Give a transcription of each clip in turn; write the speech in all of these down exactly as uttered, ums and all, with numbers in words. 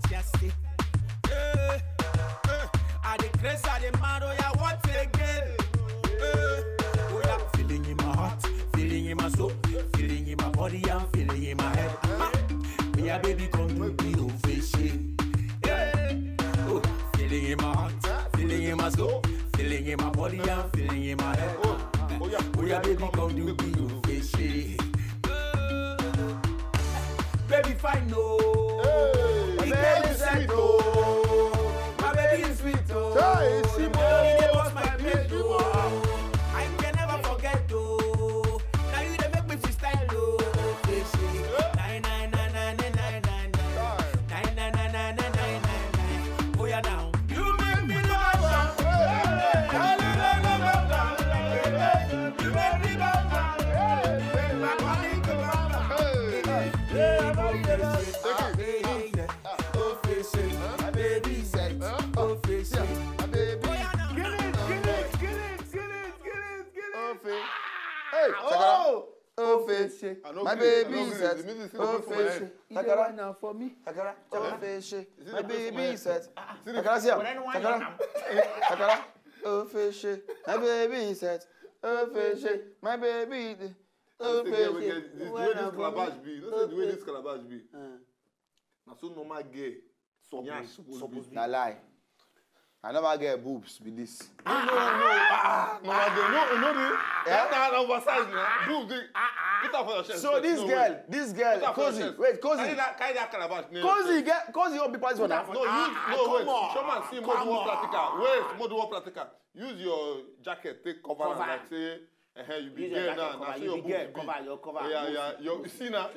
Just say, eh, eh, I dey craze, I dey mad, oh yeah, what again? Eh, oh yeah, feeling in my heart, feeling in my soul, feeling in my body, I'm feeling in my head. Ah, oh yeah, baby, come do the official. Yeah. Oh, feeling in my heart, feeling in my soul, feeling in my body, I'm feeling in my head. Oh yeah, baby, come do the official. Baby fine, no. Hey, my baby is sweet, oh. My baby is sweet, oh. Hey, she dey bust my brain, oh. I can never forget, oh. Now you dey make me freestyle, oh. Nine, nine, nine, nine, nine, nine, nine, nine. Nine, nine, nine, nine, nine, nine, nine, nine. Oh yeah, now. You make me love her. Hey, you make me love her. You make me love her. Hey, my body go love her. Hey, my body go love her. Official, my baby set. Official, my baby. Get it, get it, get it, get it, get it, get it. Hey, oh. Official, my baby set. Official. Takara now for me. Takara. Official, my baby set. Takara, see am. Takara. Takara. Official, my baby set. Official, my baby. Official. The way this calabash be, you know, say the way this calabash be. Na so normal girl. Suppose, suppose be. Na lie. I never get boobs with this. No, no, no. Ah, no, I don't. No, no, no. That na oversize na. Boobs dey. Put am for your chest. So this girl, this girl, Cozy. Wait, Cozy. Carry that, carry that calabash. Cozy, get Cozy. Open pass one. No, use, no, wait. Show man, see, more do one practical. Wait, more do one practical. Use your jacket, take cover am, like say, uh-huh, you be girl now. Now see your boobs. Cover your cover. Yeah, yeah. You see now.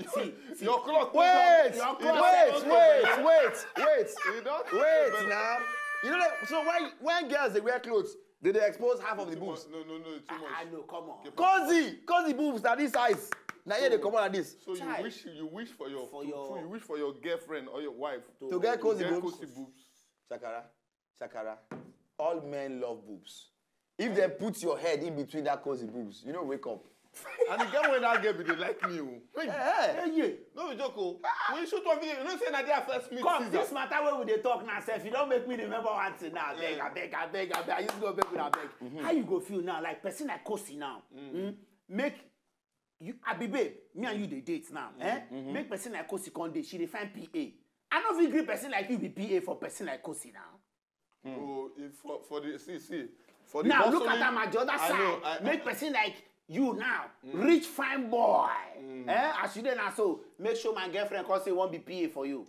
Your cloth. Wait, wait, wait, wait, wait. Wait now. You know, like, so when when girls dey wear clothes, they dey expose half of the boobs. No, no, no, too much. I know, come on. Cozy, Cozy boobs na this size. Na here they come out like this. So you wish, you wish for your, you wish for your girlfriend or your wife to get Cozy boobs. Shakara, Shakara. All men love boobs. If they put your head in between that Cozy boobs, you know, wake up. And the girl wey that girl be dey like me o. Hey, hey, no be joke o. We shoot one video. You know say na there first meet Caesar. Come, this matter wey we dey talk now sef, you don make me remember one thing now. Abeg, abeg, abeg, abeg. I used to go beg with abeg. How you go feel now? Like person like Cozy now. Hmm? Make you, I be babe. Me and you dey date now. Eh? Make person like Cozy come dey. She dey find P A. I no fit gree person like you be P A for person like Cozy now. Bro, if for, for the, see, see, for the now look at am at the other side. Make person like you now, rich fine boy. Eh, as you dey now, so make sure my girlfriend come say wan be P A for you.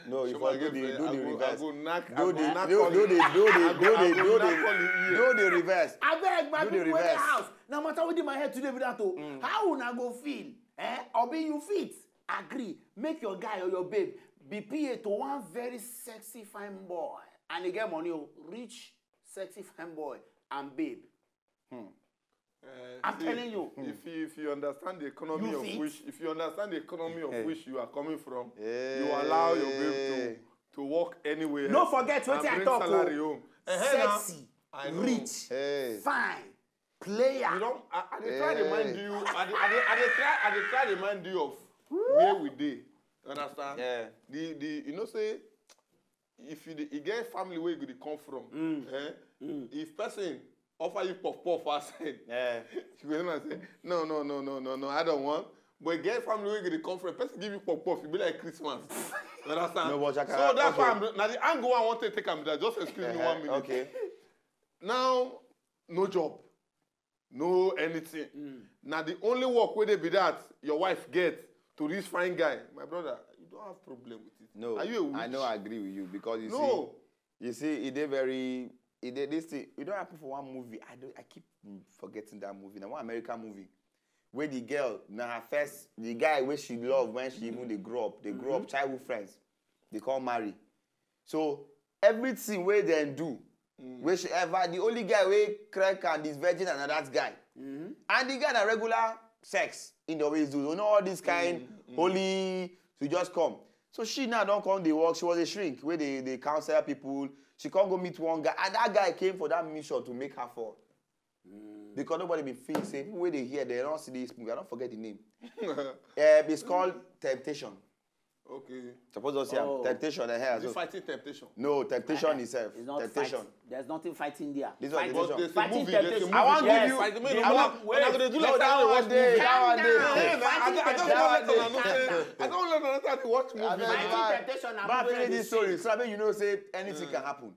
No, if I do the, do the reverse. Do the, do the, do the, do the, do the reverse. Abeg, my people wey dey house, na matter wey dey my head today be that o. How una go feel? Eh, obi you fit agree make your guy or your babe be P A to one very sexy fine boy and e get money o, rich sexy fine boy and babe. I'm telling you. If you, if you understand the economy of which, if you understand the economy of which you are coming from, you allow your babe to, to work anywhere. No forget wetin I talk o. Sexy, rich, fine, player. You know, I, I dey try to mind you. I dey, I dey, I dey try, I dey try to mind you of where we dey. You understand? Yeah. The, the, you know say if you dey, you get family where you dey come from, eh? If person offer you puff puff outside, you go say, no, no, no, no, no, no, I don't want. But you get family where you dey come from, person give you puff puff, you be like Christmas. You understand? No, but Shakara, so that's why I'm, now the angle I want to take am that. Just excuse me one minute. Okay. Now, no job, no anything. Now the only work where they be that your wife get to this fine guy, my brother, you don't have problem with it. No, are you a witch? I no agree with you because you see, you see, e dey very, e dey this thing. E don happen for one movie. I don't, I keep forgetting that movie. Now one American movie where the girl, now her first, the guy where she love when she even dey grow up, they grow up childhood friends. They come marry. So everything wey dem do, wey she ever, the only guy wey crack and is virgin and na that guy. And the guy na regular sex in the ways do. You know all this kind holy to just come. So she now don come dey work. She was a shrink wey dey, dey counsel people. She come go meet one guy, and that guy came for that mission to make her fall. Because nobody be feel say people wey dey hear, they don't see this movie. I don't forget the name. Eh, it's called Temptation. Okay. Suppose us here. Oh. Temptation. Eh, Is it so, fighting temptation? No, temptation itself. It's not Temptation. Fight. There's nothing fighting there. This one Fighting. Temptation. But there's a Fighting movie. There's a temptation. Movie. I want Yes. give you- Fight me, I no, want- no, no, no, no, No, that one day. That one day. Yeah, man, I, I just That want one to day. I don't want to watch movie. I beg you, Fighting man. temptation. But I finish this story, so I mean, you know, say anything can happen.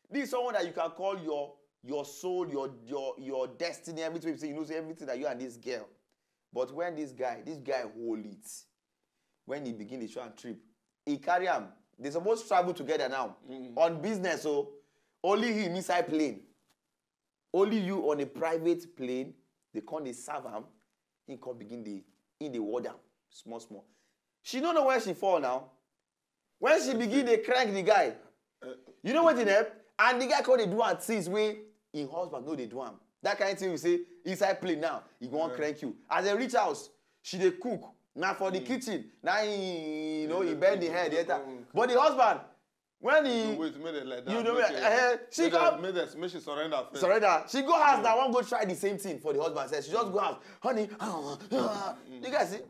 This is someone that you can call your your soul, your your your destiny, everything. Say you know, say everything that you and this girl. But when this guy, this guy hold it, when he begin to try and trip, he carry him. They supposed to travel together now on business. So only him inside plane, only you on a private plane. They come they serve him. He come begin the in the water small small. She don't know where she fall now. When she begin they crank the guy, you know what in help? And the guy come dey do am things wey him husband no dey do am. That kind of thing we say inside plane now, he go wan crank you. As they reach house, she dey cook. Na for the kitchen, na he, you know, he bend the head, enter. But the husband, when he Wait, make it like that. You know, Make it- eh, she make come- that- make that make she surrender first. Surrender. She go house now, wan go try the same thing for the husband. Says she just go house, honey. The guy say,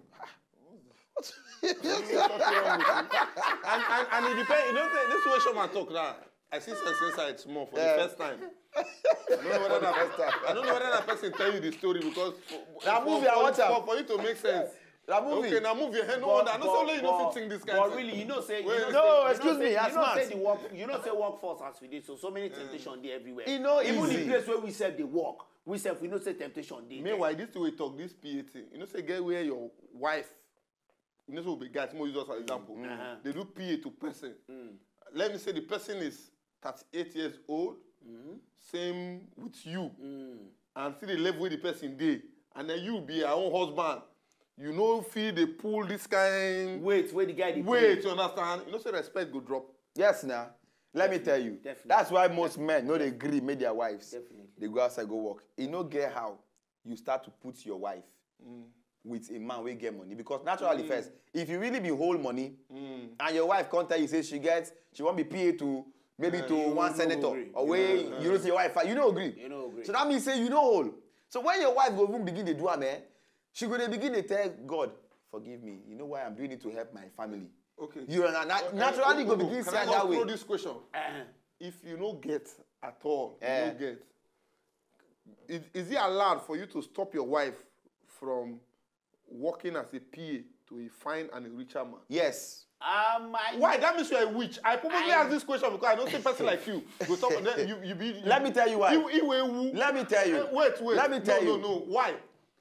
and, and, and it depends. You know, say, this way Shoma talk now. I see sense inside small for Yeah. the first time. I don't know whether that, I don't know whether that person tell you the story because for, That for, movie I for, watch am. for, for you to make sense. That movie. Okay, now move your hand. No, I know so you know fit think this kind But thing. Really, you know say Wait. You know No, say- excuse you know me, say- as You know man. Say the work, you know say workforce as we dey so so many temptation dey everywhere. E no Even easy. The place where we serve the work, we serve we know say temptation dey. Meanwhile, this way talk, this P A thing. You know, say get where your wife. You know, so be guys, more use us as example. Uh-huh. They do P A to person. Let me say the person is thirty-eight years old, same with you, and see the level where the person dey, and then you be your own husband. You know, feel they pull this kind Wait, where the guy dey weight. play. You understand? You know, say respect go drop. Yes, now. Let me tell you. Definitely. That's why most men no dey agree make their wives Definitely. they go outside go work. You no get how you start to put your wife with a man wey get money because naturally first, if you really be whole money and your wife come tell you say she get she wan be P A to maybe to you one no senator go agree. Or wey you know say your wife fine, you no agree. You no agree. So that means say you no whole. So when your wife go even begin dey do am, eh, she go dey begin dey tell God, forgive me. You know why I'm doing it to help my family. Okay. You know, na- Uh, naturally uh, go uh, begin can see I am just that way. Throw this question. Uh-huh. If you no get at all, Eh. you no get. Is, is it allowed for you to stop your wife from working as a P A to a fine and a richer man? Yes. Um, I, Why? That means you're a witch. I probably I- ask this question because I don't see a person like you. Go talk, then you, you be. Let me tell you why. You, you, you, Let me tell you. Eh, wait, wait. Let me tell no, you. No, no. Why?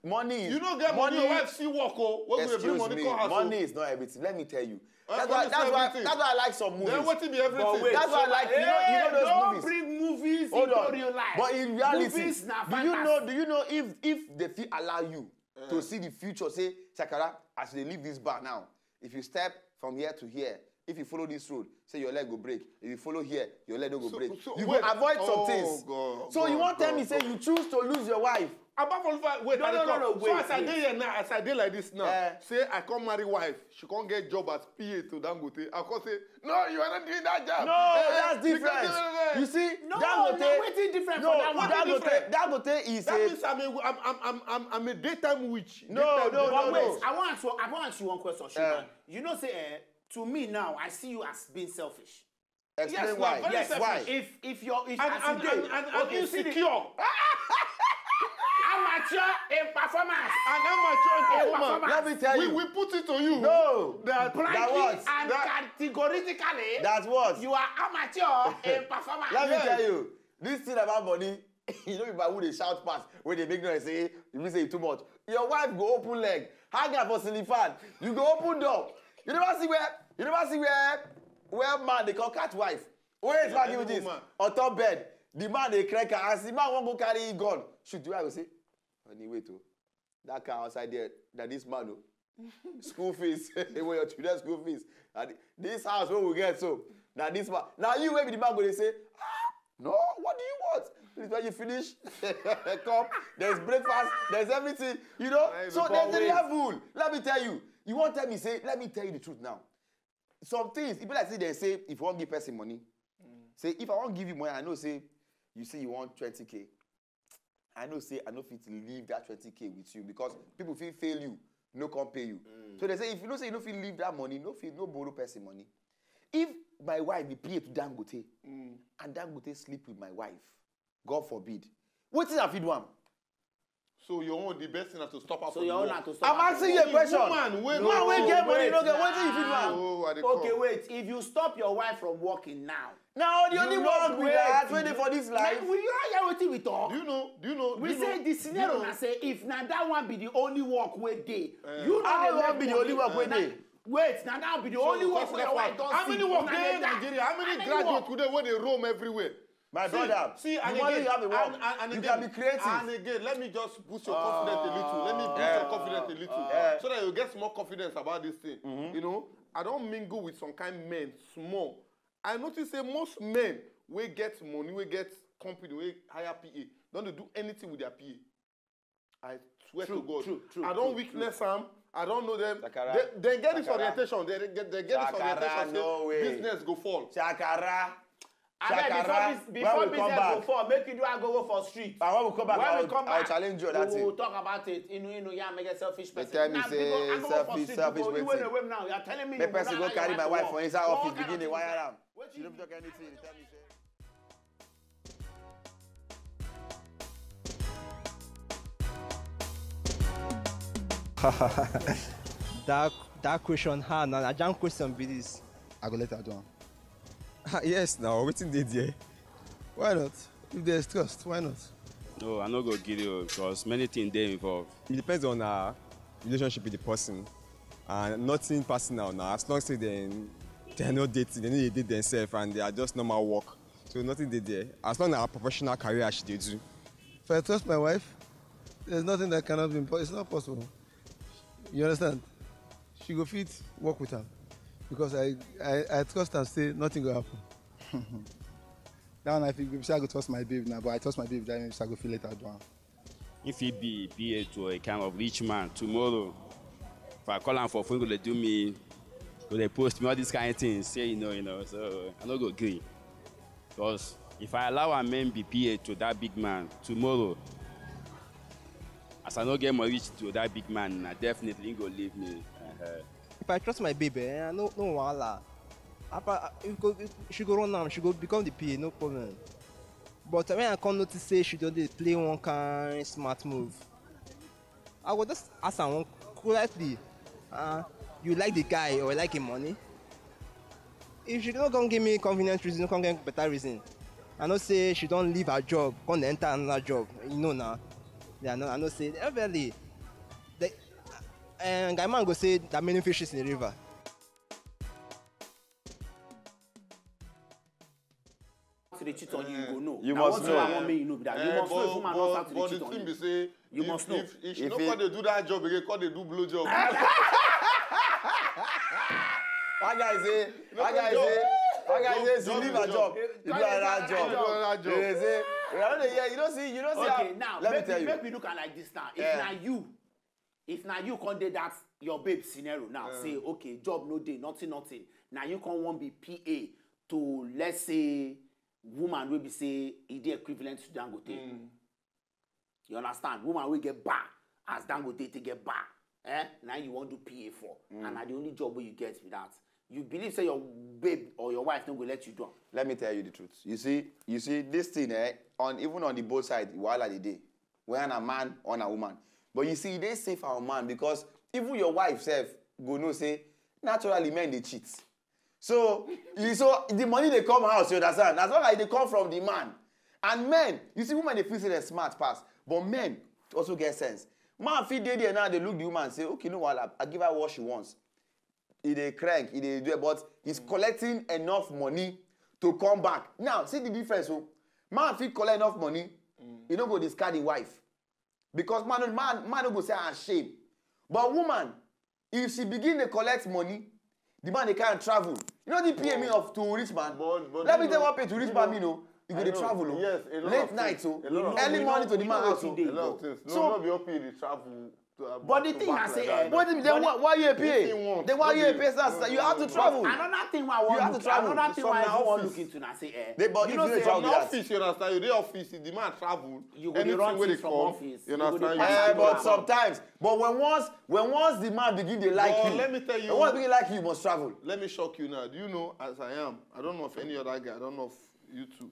Money. You don't get money. Your wife see work. Oh, what will bring Excuse money me. Come house? Oh? Money is not everything. Let me tell you. Uh, That's money why. is That's not why. everything. That's why I like some movies. Then what be everything? But wait, That's why I like, you know, you know hey, those don't movies. Bring movies Hold into on. Real life. But in reality, Movies na do you know? fantasy. Do you know if if they fit allow you to see the future? Say, Chakara, as they leave this bar now, if you step from here to here, if you follow this road, say your leg go break. If you follow here, your leg no go So- break. so You wait. go avoid some Oh, things. God, So you God, want tell God, me say God. You choose to lose your wife? Apart from the fact, wait, No, I no, no, come. no, So wait, as I wait. Dey here now, as I dey like this now, Eh. say I come marry wife, she come get job as P A to Dangote. I come say, no, you are not doing that job. No, Eh, eh, that's you different. can't do that. You see, No, Dangote, no, wetin different no, for that one? Dangote, Different. Dangote is That a means I'm a, I'm, I'm, I'm, I'm, I'm a daytime witch. No, Daytime no, But no, wait, no. I want to ask you. I want to ask you one question, Showman. You know, say, eh, to me now, I see you as being selfish. Explain Yes, why. na very Yes, selfish. if if you're if, And, as and, you and, dey, and, and okay, see the- insecure. Amateur in performance. And amateur in performance. Let me tell We, you. We put it to you. No. That Blanky That was- and that- categorically, That's what. You are amateur in performance. Let me Yes. Tell you, this thing about money, you know, people who they shout pass when they make noise say, if you say it too much, your wife go open leg, hang her for ceiling fan, you go open door. You never see where, you never see where, where man they call catch wife. Where is man Any giving this? Woman. On top bed, the man they crack her. As the man won't go carry him gun, shoot the wife go say, honey, wait oh, that car outside there, that this man oh, school fees, when your children school fees, and this house where we get so, now this man, now you where be the man go they say, ah, no, what do you want? Please, when you finish, come. There's breakfast. There's everything. You know. Aye, So before there's a we- level. Let me tell you. You won't tell me say. Let me tell you the truth now. Some things, if like say they say if you won't give person money, say if I won't give you money, I know say you say you want twenty k. I know say I no fit leave that twenty k with you because people fit fail you. no come pay you. So they say if you know say you no fit leave that money, no fit no borrow person money. If my wife be P A to Dangote and Dangote sleep with my wife, God forbid, wetin I fit do am? So your own, the best thing na to stop her So from your own work. na to stop I'm her asking from you a work. Question. Woman wey Man wey no get money wait. No get wetin you fit do am? Oh, I dey Okay, come. Wait. If you stop your wife from working now, Na the only you work no be wait. that wey dey for this life. Like, we hear wetin we talk. Do you know? Do you know? We do you say know, the scenario na say if na that one be the only work wey dey, you no How dey wan make be the money. only work wey Na- dey? Wait, na that be the only work wey your wife don How see. many work Una dey dey in die. Nigeria? How many How many graduates work? Today wey dey roam everywhere? My See, brother, see, the and more again, you have a work, and, and, and you again, can be creative. And again, let me just boost your confidence a little. Let me boost Yeah. your confidence a little, Yeah. so that you get more confidence about this thing. You know, I don't mingle with some kind men, small. I notice say most men wey get money, wey get company, wey hire P A, don't dey do anything with their P A. I swear True, to God, true, true, I don't true, witness am. I don't know them. Shakara. They, they get this Shakara. Orientation. They get, they get this Shakara, orientation. no Say way. Business go fall. Shakara. Abeg, before, Shakara, bus- before when we come business go back. Fall, make you do agogo for street. And when we come back, When I'll, we come I'll back, challenge you on that we will thing. Talk about it. Inu inu ya make selfish person. Tell me Now, say people, agogo for selfish, street, selfish people, you wetin? Wey now, you are telling me Make you person go go now carry you my want wife to for work. inside office, What begin dey kind of wire thing? am. Wetin She no you fit talk anything. Tell me say. that that question hard na na jam question be this. I go let her do am. Yes, now wetin dey there? Why not? If there's trust, why not? No, I no go gree o because many things dey involved. It depends on her relationship with the person, and nothing personal now. As long say they they no dating, they no dey date themselves, and they are just normal work. So nothing dey there. As long as her professional career she dey do. If I trust my wife, there's nothing that cannot be impossible. It's not possible. You understand? She go fit work with am because I I, I trust am say nothing go happen. That one I fit say I go trust my babe now, but I trust my babe that means I go fit let her do am. If he be P A to a kind of rich man tomorrow, if I call am for phone, go dey do me, go dey post me, all these kind of things. Say you know, you know. So I no go gree. Because if I allow a man be P A to that big man tomorrow, as I no get money reach to that big man, na definitely he go leave me. Uh-huh. If I trust my babe, eh, no no wahala. Apa, if go, if she go run am, she go become the P A, no problem. But when I come notice say she don dey play one kind smart move, I go just ask am one quietly, uh, you like the guy or you like him money? If she no come give me convenient reason, no come give me better reason, I know say she don leave her job, come dey enter another job. You know now. Yeah, no, I know say everybody, the uh, guy man go say that many fishes in the river. To dey cheat on you, you go know. You Na must one thing know. I wan make you know be that you Eh, must know if woman don start to dey but cheat the on thing you. Be say, You if, must know. If, if she If no he- come dey do that job again, come dey do blow job. That guy say, that guy say, that guy say, she leave her job. You do another job. Do another job. They say, you know, they hear, you don't see, you don't see. Okay, How- now let me make tell we you. Make we look at like this now. If Yeah. na you, if na you come dey that your babe scenario now, say okay, job no dey, nothing, nothing. Now you come wan be P A to, let's say, woman wey be say e dey equivalent to Dangote. You understand? Woman wey get bar as Dangote take get bar. Eh? Now you wan do P A for, and na the only job wey you get be that. You believe say your babe or your wife no go let you do am? Let me tell you the truth. You see, you see this thing, eh, on even on the both sides, wahala dey dey. Whether na man or na woman. But you see, e dey safe for man because even your wife sef go know say naturally men dey cheat. So, you so the money dey come house, you understand? As long as e dey come from the man. And men, you see, women dey feel say dem smart pass, but men also get sense. Man fit dey there now, dey look the woman say, okay, no wahala, I give her what she wants. E dey crank, e dey do it, but he's collecting enough money to come back. Now, see the difference o. Man fit collect enough money, e no go discard him wife. Because man, no- man, man no go say, ah, shame. But woman, if she begin dey collect money, the man dey carry am travel. You know the P A mean of to rich man? But- but Let you me tell know- one pay to rich you man know- mean o. You go I dey know. Travel o. Yes, a lot Late of night things. o. A lot of Early things. Morning to the We man know house wetin o. dey A lot of go. things. No, So- no be all P A dey travel. But the thing I say, eh, But then why, why you a P A? Then why you a P A? You have to travel. Another thing I want to travel. Another thing I want to look into na say, eh, they, but you know, say, office, office, you understand? You dey office, the man travel. You go dey run things from office. You understand? Eh, but sometimes, but when once, when once the man begin dey like you, let me tell you, when once begin like you, you must travel. Let me shock you now. Do you know, as I am, I don't know of any other guy. I don't know of you too.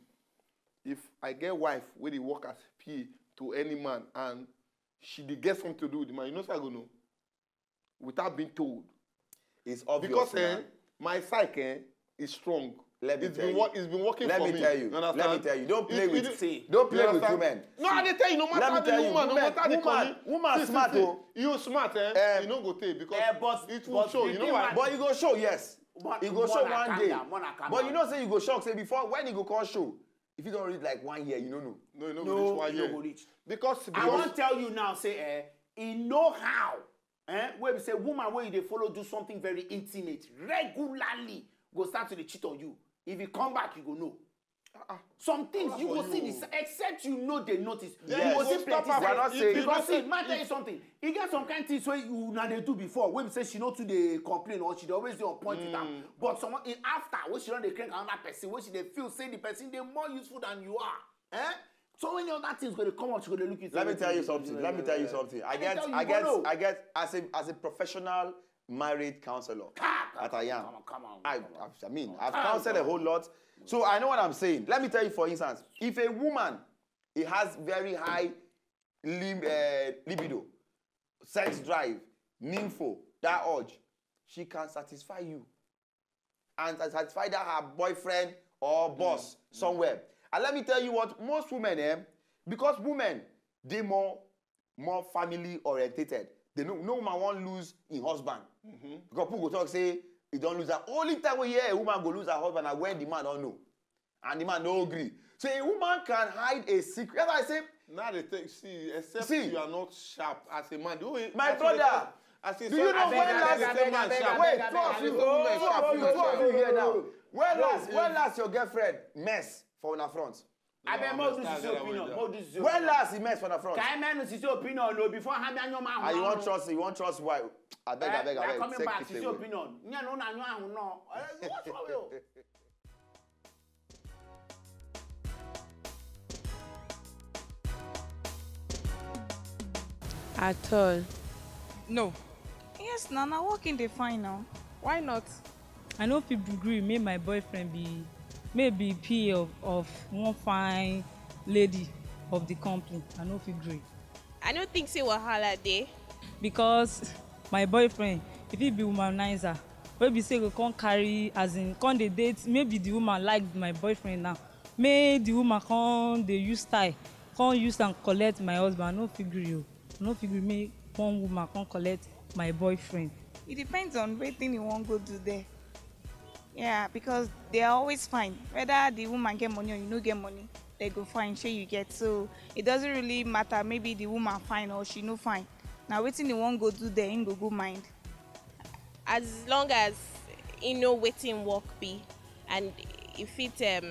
If I get wife wey dey work as P A to any man and she dey get something to do with the man, you know say I go know without being told. It's obvious because eh, my psyche eh, is strong. Let me it's tell been, you. It's been working let for me. Let me tell you. You understand? Let me tell you. Don't play with. See, don't play with women. No, I dey tell you. No matter the woman, no matter the woman, woman smart o. You smart, eh? Um, you no go take because eh, but, it will but show. You know why? But you go show, yes. But you go show one day. But you know say you go shock say before when you go call show. If you don't read like one year, you don't know. No, you no go reach one year. No, you no go reach. Because, because I wan tell you now, say, eh, e know how, eh, wey be say woman wey you dey follow do something very intimate regularly go start to dey cheat on you. If you come back, you go know. Uh-uh. Some things you go see this, except you know they notice. Yes. You go see plenty signs. Because see, man tell you something. E get some kind things wey una dey do before wey be say she no too dey complain or she dey always dey on point mm. with am. But some e after wey she don dey crank another person wey she dey feel say the person dey more useful than you are. Eh? So many other things go dey come up, she go dey look you. Let me tell you something. Let me tell you something. I get, I get, I get as a as a professional married counselor that I am. Come on, come on, I, I mean, I've counseled a whole lot, so I know what I'm saying. Let me tell you, for instance, if a woman it has very high lim, uh, libido, sex drive, nympho, that urge, she can satisfy you and satisfy that her boyfriend or boss mm. somewhere. And let me tell you what, most women, eh, because women, they more more family orientated. They no no woman wan lose im husband. Mm -hmm. Because people go talk say e don lose her. Only time we hear a woman go lose her husband na when the man don know. And the man no agree. So a woman can hide a secret. That's why I say. Now they take see, except see, you are not sharp as a man. The way my brother. As do you know when last? Wait, two of you, two of you, two of you here now. When last, when last your girlfriend mess for una front? Abeg, mo do sisi opinion. Mo do sisi opinion. When last he mess for the front? Kai men sisi opinion no before ha mi anyo ma. Ah, you wan trust, you wan trust why? Abeg, abeg, abeg. Coming back, sisi opinion. Nya no na anyo ahun no. What's wrong with you? At all. No. Yes, na na working dey fine now. Why not? I no fit gree make my boyfriend be maybe P A of, of one fine lady of the company. I no fit gree. I no think say wahala dey. Because my boyfriend, if he be womanizer, wey be say go come carry as in come dey date, maybe the woman like my boyfriend now. Make the woman come dey use style, come use am collect my husband. I no fit gree o. I no fit gree make one woman come collect my boyfriend. It depends on wetin you wan go do there. Yeah, because they are always fine. Whether the woman get money or you no get money, they go fine, shey you get. So it doesn't really matter. Maybe the woman fine or she no fine. Now wetin you wan go do there, him go go mind. As long as you know wetin work be, and if it um,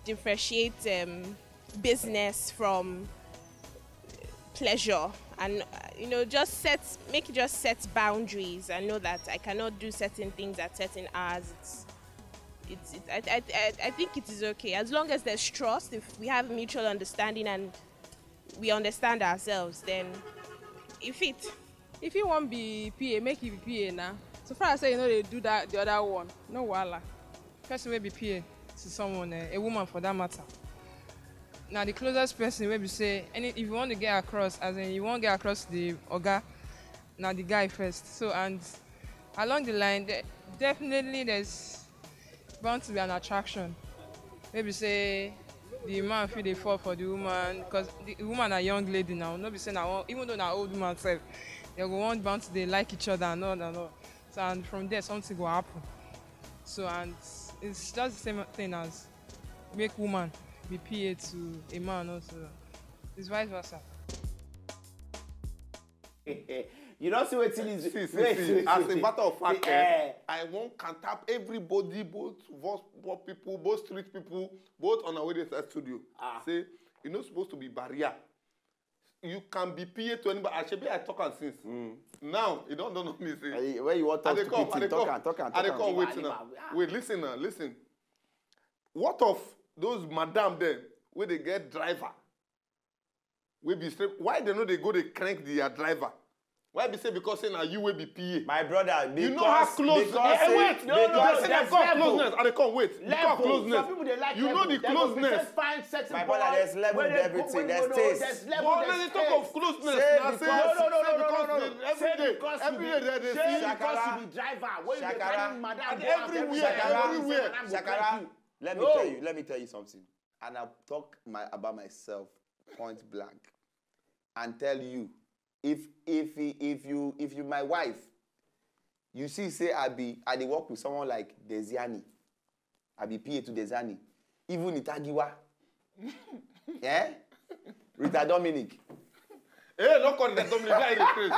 differentiate um, business from pleasure and uh, you know just set make just set boundaries and know that I cannot do certain things at certain hours. It's it's it, I, I, I think it is okay as long as there's trust. If we have mutual understanding and we understand ourselves, then if it if you won't be P A, make you be P A now. So far as say you know they do that the other one, no wala. Person will be P A to someone, eh, a woman for that matter. Now the closest person will be say any if you want to get across, as in you won't get across the oga, now the guy first. So and along the line, de- definitely there's bound to be an attraction. Maybe say the man feel they fall for the woman because the woman a young lady now. No be say now even though na old woman sef, they go want bound to they like each other and all and all. So and from there something go happen. So and it's just the same thing as make woman be P A to a man also. It's vice versa. You don't see wetin is. See, see, wait, see. Wait, as wait, a matter of fact, eh, eh, I won't count up everybody, both both people, both street people, both on our way to the studio. Ah. Say, you know, supposed to be barrier. you can be P A to anybody. I should be I talk and since. Now, you don't don't know me say. Where you want I talk dey to come, I P T? dey Talk come, and talk and I dey talk come. and Wait Animal, now. animal. Wait, listen now, listen. What of those madam dem wey dey get driver? Wey be straight. Why they no dey go dey crank their driver? Why be say because say na you wey be P A? My brother, because, You know how close. Because, Eh, wait, no, no, no, no, there's they call level. Closeness. I dey come wait. They call Level. Closeness. Some people dey like You know level. The They go closeness. Present fine, sexy My brother, boy. There's level Wey in dey everything. go- There's no, taste. There's level. But There's when they talk taste. of closeness, Say na because- say No, no, no, say no, no, because no, the- no. every Say day, because every you day be- they dey say see. because Shakara. you be driver. When you dey Shakara. carry madam And go out, everywhere, say madam go everywhere. say madam go Shakara, crank you. let me No. tell you. Let me tell you something. And I'll talk my about myself point blank, and tell you if if if you if you my wife, you see say I be I dey work with someone like Desiani, I be P A to Desiani, even Itagiwa, eh, Rita Dominic, Hey, no call that Dominic. Guy dey craze.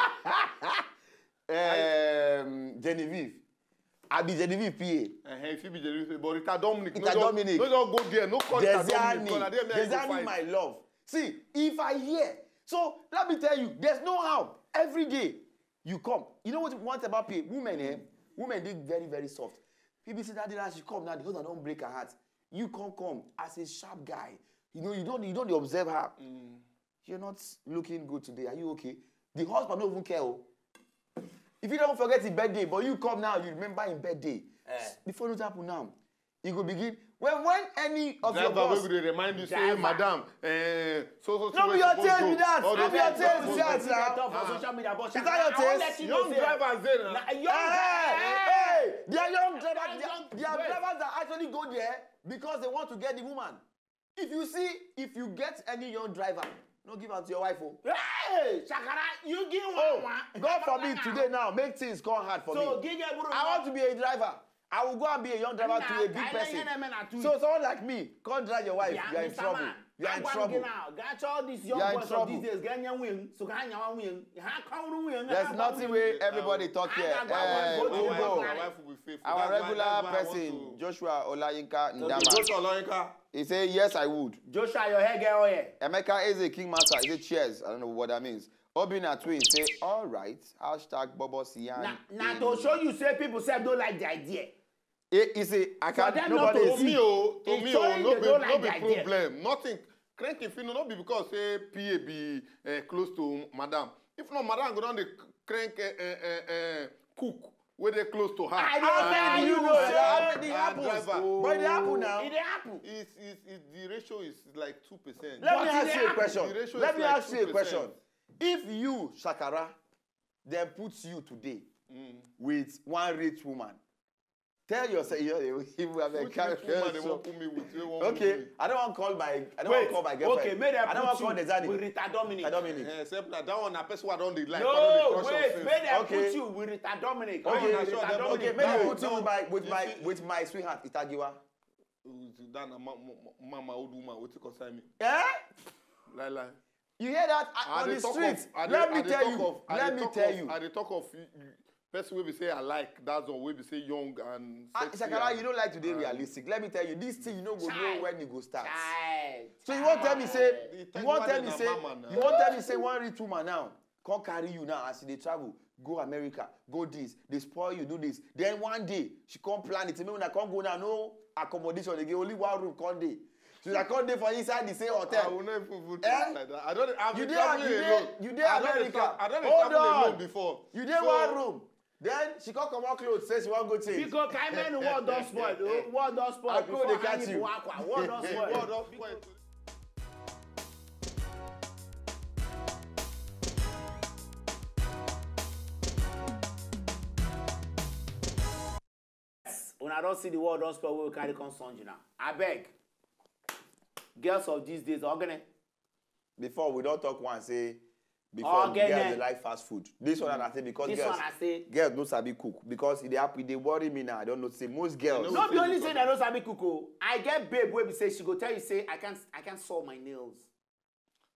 um, Genevieve, I be Genevieve P A. Uh-huh, if you be Genevieve, but Rita Dominic. Rita No, just- Dominic. No, just go there. No call Rita Dominic. Desiani, Call her there, make I go Desiani, fight. My love. See, if I hear, so let me tell you, there's no how. Every day you come. You know what you want about P A? Women, eh? Women, they very, very soft. People say that day she come now, the husband don't break her heart. You can't come as a sharp guy. You know, you don't you don't observe her. You're not looking good today. Are you okay? The husband don't even care. Oh. If you don't forget his birthday, but you come now, you remember his birthday. Before it happen now, you go begin. When when any of your Driver wey boss, go dey remind you say, Driver. Madam, eh, so so so. No be wey your suppose taste go, be that. All No those be your things. taste be Talk that for now. talk for social media, but Is that your I wan taste? let you know Young say drivers dey na. na young Hey, guy. hey, they are young drivers. Young- They are wait. Drivers that actually go there because they want to get the woman. If you see, if you get any young driver, no give am to your wife. Oh. Hey, Shakara, you give one Oh, one. God forbid today now, make things come hard for So, me. give your bro. I want to be a driver. I will go and be a young driver to a big person. So someone like me, come drive your wife, you are in trouble. You are in trouble. Got all these young You are in boys of trouble. These days. Ganya win. So can you win? How come you win? There's nothing where everybody talk here. I got one Eh, vote. My wife, Ugo, my wife will be faithful. our That's why- regular that's why I want person, to- Joshua Olayinka Okay, Ndama. Joshua Olayinka. He say, "Yes, I would." Joshua, your hair get oil. Emeka Eze King Master, he say, "Cheers." I don't know what that means. Obina Twin say, "All right." Hashtag Bobo Sian. Na, na to show you say people sef don't like the idea. He, he say, "I For can't, them not nobody to is To me, oh, to It's me, showing oh, no they be, don't no like be the idea. Problem. Nothing. Crank if you know, not be because say P A be uh, close to madam. If not, madam go down the crank uh, uh, uh, uh, cook where they close to her. I don't And- tell you, You no, know, sir. that it and happens. Driver. But it happen now. It dey happen. It's, it's, it's, the ratio is like two percent. Let me But ask it you a dey- question. The ratio Let is me like ask you a two percent. Question. If you, Shakara, then puts you today with one rich woman, tell yourself, you know, if we have a Which rich woman they won't put me with? Wey won't put Okay, me? I don't want to call my, I don't Wait, want to call my girlfriend. Okay, make them I don't put want to you call Dezani. With Rita Dominic. Rita Dominic. Eh, except that that one, na person I don't dey like. No, I don't dey crush wait, on since. make them Okay. Put you with Rita Dominic. That one, Rita I sure Dominic. Dominic. Okay, make No, me put you no. with my with You my see- with my sweetheart Itagiwa. That na ma- ma- ma- mama old woman. What you concern me? Eh? Lie lie. You hear that? I- I on dey the talk street. Of, I dey, Let I me dey tell talk you. Of, I Let dey me talk tell of, you. I dey talk of you, you, person wey be say I like. That's one wey be say young and Ah, sexy. Shakara, And, you don't like to be and- realistic. Let me tell you, this thing you know go know Child. When you go start. Child. So you won't tell me say The you won't tell Itagiwa me na say mama na. You won't tell me say one rich woman now come carry you now as you dey travel, go America, go this, they spoil you, do this. Then one day she come plan it. Make una come go now, no accommodation again, only one room come dey. So I come dey for inside the same hotel. I will not even put Eh? It like that. I don't. I've You been dey traveling you dey alone. You dey I don't dey America. tra- I don't dey Hold travel on. Alone before. You dey So, One room. Then she come comot clothes, say she wan go change. Because Kaimenu world don spoil. Oh, world don spoil. I go Before dey catch Anyi you. Buakwa, world don spoil. World don spoil. Una don see the world don spoil wey we carry come sunge now. Abeg, girls of these days, ogene. Before we don talk one say before Okay, girls then. Dey like fast food. This one I say because This girls one I say. Girls no sabi cook because e dey happen e dey worry me now. I don know say most girls. No be only say dem no sabi cook o. I get babe wey be say she go tell you say I can't I can't saw my nails.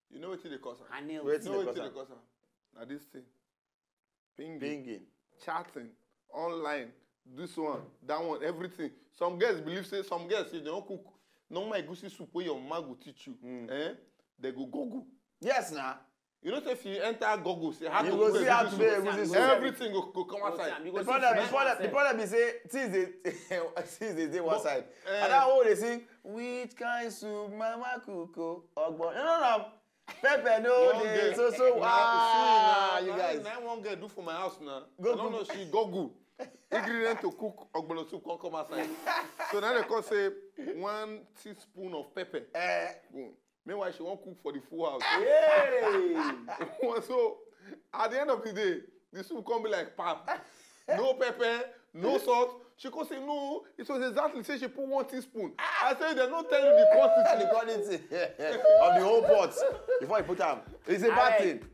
You know wetin dey cause am? Her nails. Wait. You know Wetin dey wetin dey cause cause am? Na this thing. Pinging. Pinging. Chatting. Online. This one. That one. Everything. Some girls believe say some girls say they don't cook. Normal egusi soup wey your mama go teach you. Eh? They go go go. Yes na. You know, say if you enter Google, say how You to go cook see how to egusi make soup, egusi soup. Everything go, go come Go see outside. am, you The go see problem, the smell problem, outside. the problem is say things dey things dey dey one But, side. eh, And that whole dey sing which kind soup mama cook o ogbono. No, no, no. Pepper no One dey girl- so so na- ah see, you na- guys. Na one girl do for my house now. Go I don't Google. Know, she Google ingredient to cook ogbono soup come come outside. So now they call say one teaspoon of pepper. Eh, Boom. Meanwhile, she won't cook for the full house. hey. So at the end of the day, the soup come be like pap. No pepper, no salt. She come say no. It was exactly say she put one teaspoon. I say they don't tell you the The quantity. quality of the whole pot before you put am. It's a bad Alright. Thing.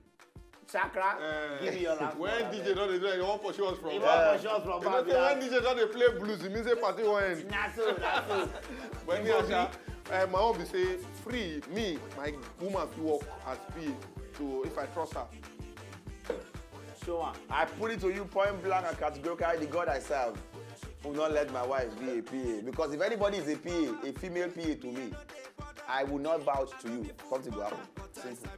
Chakra, Eh, give me your last When word. D J don't do it, you won't pursue us from. He Eh, won't pursue us from You know, back. say when D J don't dey play blues, it means say party won't end. Na so, na so. When me ask her, eh, my own be say free me, my woman fit work as P A. So if I trust her, Show am. I put it to you point blank and categorically, the God I serve will not let my wife be a P A. Because if anybody is a P A, a female P A to me, I will not vouch to you. Something will happen. Simple.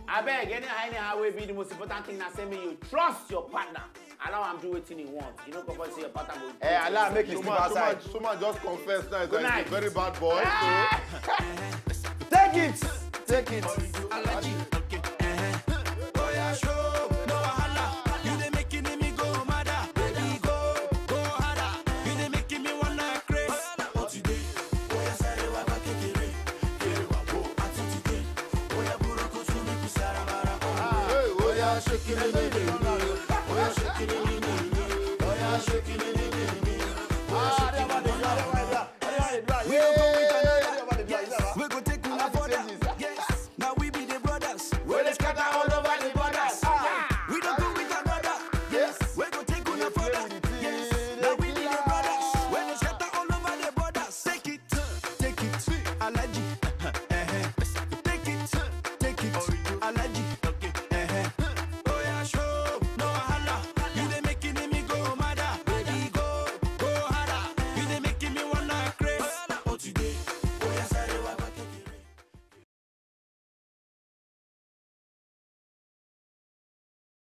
Abeg, anyhow, anyhow wey be, the most important thing na say make you trust your partner. Allow am do wetin he want. You no go say your partner go. Eh, allow am make you sleep Suma, Suma, outside. Suma just confess now. It's Good like night. A very bad boy. So. Take it. Take it. Alaji, okay, eh. Oh yeah, show, no wahala. You dey making me go mad, ah. Baby, go, go harder. You dey making me wanna craze. What you dey? Oh yeah, sorry, wa ba kekere. Kere wa bo, ati ti dey. Oh yeah, burúkú tún mi kú sára bára. Hey, oh yeah, shake it, baby. Oh yeah, shake it, baby. Oh yeah, shake it, baby. Oh yeah, shake it, baby. We go